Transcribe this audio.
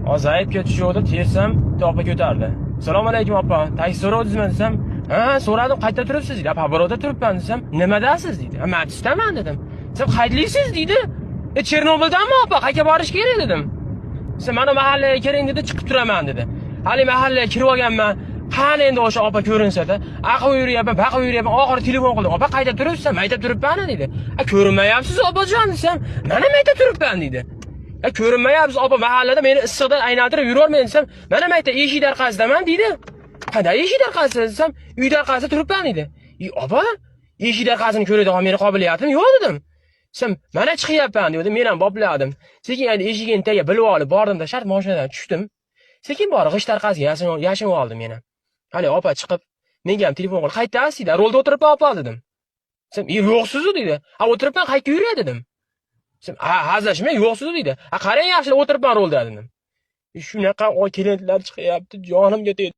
Hozir ketish yo'lda tersam, bitta opa ko'tardi. "Assalomu alaykum, opa, taksi so'ravdingizmi?" desam, "Ha, so'radim, qayerda turibsiz?" deydi. "Paborotda turibman" desam, "Nimadasiz?" deydi. "Ha, Matisdaman" dedim. Desam, "Qayerlisiz?" deydi. "E, Chernobildanmi, opa, qayerga borish kerak?" dedim. Desam, "Mana mahallaga kiring" dedi, "chiqib turaman" dedi. Hali mahallaga kirib olganman. Qani endi o'sha opa ko'rinsa-da, aqib yuryapman, baqib yuryapman, oxiri telefon qildim. "Opa, qayerda turibsiz?" "Mayda turibman" deydi. "A, ko'rinmayapsiz, opajon" desam, "Mana mayda turibman" deydi. "A, ko'rinmayapsiz, opa, mahallada meni issiqda aylantirib yuravermang" desam, "Mana mayda eshik orqasidaman" deydi. "Qanday eshik orqasida?" desam, "Uyda orqasida turibman" deydi. "E, opa, eshik orqasini ko'radigan meni qobiliyatim yo'q" dedim. Desam, "Mana chiqyapman" dedi. Men ham bopladim. Sekin endi eshigini tagiga bilib olib bordimda, shart mashinadan tushdim. Sekin borib g'isht orqasiga yashinib oldim yana. Hali opa chiqib, menga ham telefon qildi. "Qayerdasiz?" deydi. "Rulda o'tiribman, opa" dedim. Desam, "E, yo'qsiz" deydi. "Ha, o'tiribman, qayerga yuray?" dedim. Desam, "Ha, hazillashmang, yo'qsiz" deydi. "Ha, qarang, yaxshilab o'tiribman rulda" dedim. Shunaqa klientlar chiqyapti, jonimga tegdi.